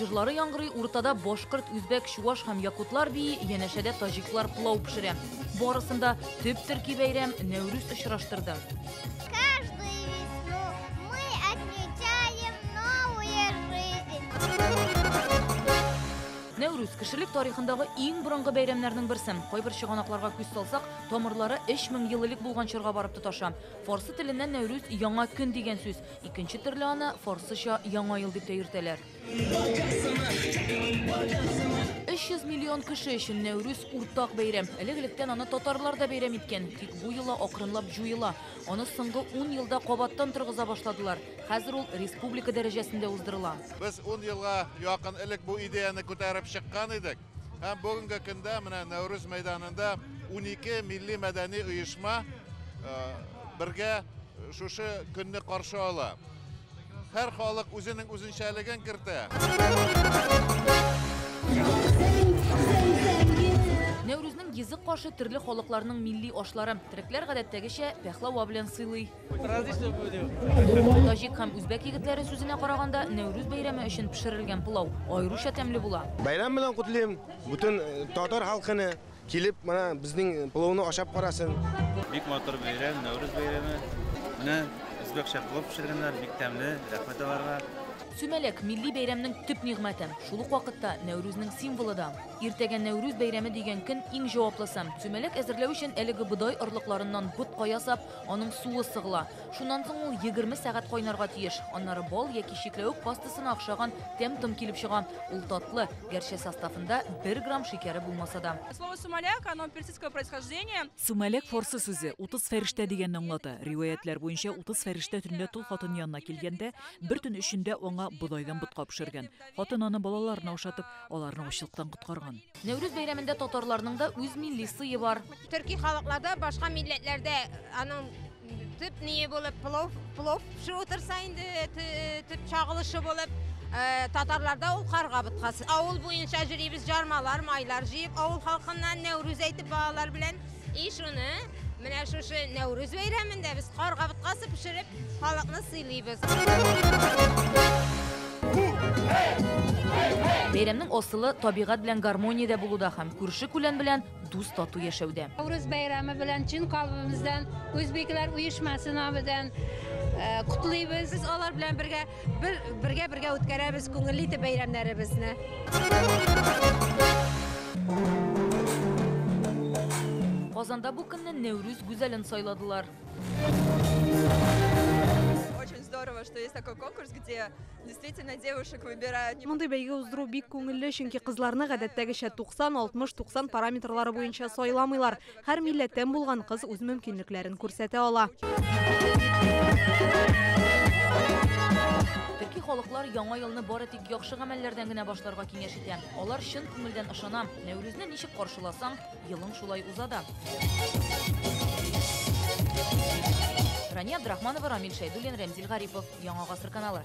җырлары яңгырый, уртада башкорт, үзбәк, чуаш һәм якутлар бии, янәшәдә таҗиклар пылау пешерә. Барысын да төп төрки бәйрәм Нәүрүз очраштырды. Каждую весну мы отмечаем новую жизнь. Нәүрүз кешелек тарихындагы иң борынгы бәйрәмнәрнең берсе. Кайбер чыганакларга күз салсак, тамырлары 3000 ел элек булган чорга барып тоташа. Фарсы теленнән Нәүрүз яңа көн дигән сүз. Икенче төрле аны фарсыча Яңа ел дип тә йөртәләр. 300 миллион кеше өчен Нәүрүз уртак бәйрәм. Элек-электән аны татарлар да бәйрәм иткән. Тик бу йола акрынлап җуела. Аны соңгы ун елда кабаттан торгыза башладылар. Хәзер ул республика дәрәҗәсендә уздырыла. Без ун елга якын элек бу идеяне күтәреп чыккан идек. Һәм бүгенге көндә менә Нәүрүз мәйданында 12 милли мәдәни оешма бергә шушы көнне каршы ала. Һәр халык үзенең үзенчәлеген кертә. Нәүрүзнең йөзек кашы төрле халыкларның милли ашлары. Төрекләр гадәттәгечә пәхлава белән сыйлый. Таҗик һәм үзбәк егетләре сүзенә караганда, Нәүрүз бәйрәме өчен пешерелгән пылау аеруча тәмле була. Бәйрәм белән котлыйм бөтен татар халкыны. Килеп, менә безнең пылауны ашап карасын. Бик матур бәйрәм, Нәүрүз бәйрәме. Менә үзбәкчә плов пешергәннәр, бик тәмле, рәхмәт аларга. Сүмәләк, милли бәйрәмнең төп нигъмәте. Шул ук вакытта Нәүрүзнең символы да. Иртәгә Нәүрүз бәйрәме дигән көн иң җаваплысы. Сүмәләк әзерләү өчен әлеге бодай орлыкларыннан ботка ясап, аның суы сыгыла. Шуннан соң ул 20 сәгать кайнарга тиеш. Аннары бал яки чикләвек пастасына охшаган тәм-том килеп чыга. Ул татлы, гәрчә составында бер грамм шикәре булмаса да. Слово сумаляк, оно персидского происхождения. Сумаляк фарсы сүзе 30 фәрештә дигәнне аңлата. Риваятьләр буенча 30 фәрештә төнлә тол хатын янына килгәндә, бер төн эчендә аңа бодайдан ботка пешергән. Хатын аны балаларына ашатып, аларны ачлыктан коткарган. Нәүрүз бәйрәмендә татарларның да үз милли сые бар. Төрки халыкларда, башка милләтләрдә аның төп ние булып плов, плов пешереп утырса инде төп чагылышы булып, татарларда ул карга боткасы. Авыл буенча йөрибез, жармалар, майлар җыеп, авыл халкыннан Нәүрүз әйтеп балалар белән. И шуны менә шушы Нәүрүз бәйрәмендә без карга боткасы пешереп, халыкны сыйлыйбыз. Бәйрәмнең асылы табигать белән гармониядә булуда һәм күрше күлән белән дус тату яшәүдә. Нәүрүз бәйрәме белән чын калбыбыздан Үзбекләр оешмасы намыдан котлыйбыз. Без алар белән бергә бер бергә бергә үткәрәбез күңелле итеп бәйрәмнәребезне. Казанда бу көнне Нәүрүз гүзәлен сайладылар. Очень здорово, что есть такой конкурс, где действительно девушек выбирают. Мондый бәйге уздыру бик күңелле, чөнки кызларны гадәттәгечә 90, 60, 90 параметрлары буенча сайламыйлар. Һәр милләттән булган кыз үз мөмкинлекләрен күрсәтә ала. Төрки халыклар яңа елны бары тик яхшы гамәлләрдән генә башларга киңәш итә. Алар чын күңелдән ышана. Нәүрүзне ничек каршыласаң, елың шулай уза да. Рания Абдрахманова, Рамил Шәйдуллин, Рәмзил Гарипов. Яңа Гасыр каналы.